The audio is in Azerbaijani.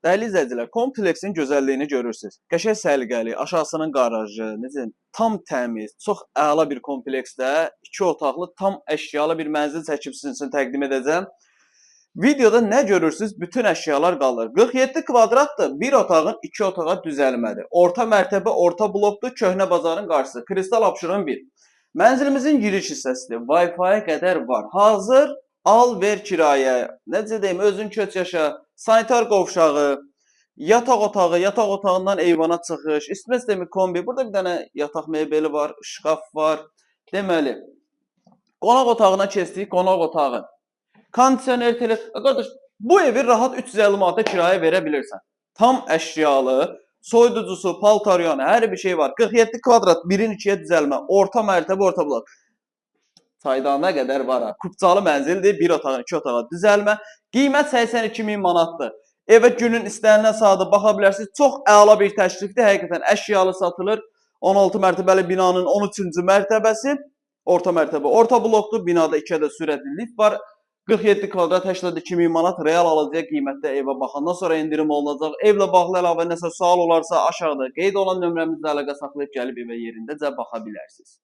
Dəyərli izləyicilər, kompleksin gözəlliyini görürsünüz. Qəşəng səliqəli, aşağısının qarajı, necə tam təmiz, çox əla bir kompleksdə 2 otaqlı, tam əşyalı bir mənzil çəkib sizin üçün təqdim edəcəm. Videoda nə görürsünüz? Bütün əşyalar qalır. 47 kvadratdır, bir otağın 2 otağa düzəlmədir. Orta mərtəbə, orta blokdur, Köhnə bazarın qarşısı, Kristal Abşeron 1. Mənzilimizin giriş hissəsidir. Wi-Fi-yə qədər var. Hazır, al, ver kirayə. Necə deyim, özün köç yaşa. Sanitar qovşağı, yataq otağı, yataq otağından eyvana çıxış, isitmə sistemi kombi. Burada bir dənə yataq mebeli var, şkaf var. Deməli, qonaq otağına keçdik, qonaq otağı. Kondisioner, Qardaş, bu evi rahat 350 manata kirayə verə bilirsən. Tam əşyalı, soyuducusu, paltaryanı, hər bir şey var. 47 kvadrat, 1-in 2-yə düzəlmə, orta mərtəbə, orta blok. Çaydana qədər var ha. Kupçalı mənzildir, bir otağın 2 otağa düzəlmə. Qiymət 82 min manatdır. Evə günün istənilən saatı baxa bilərsiniz. Çox əla bir təklifdir. Həqiqətən əşyalı satılır. 16 mərtəbəli binanın 13-cü mərtəbəsi, orta mərtəbə, orta blokdur. Binada 2 ədəd sürətli lift var. 47 kvadrat 82 min manat real alıcıya qiymətdə evə baxandan sonra endirim olunacaq. Evlə bağlı əlavə nəsə sual olarsa aşağıda qeyd olan nömrəmizlə əlaqə saxlayıb gəlib evə yerindəcə baxa bilərsiniz.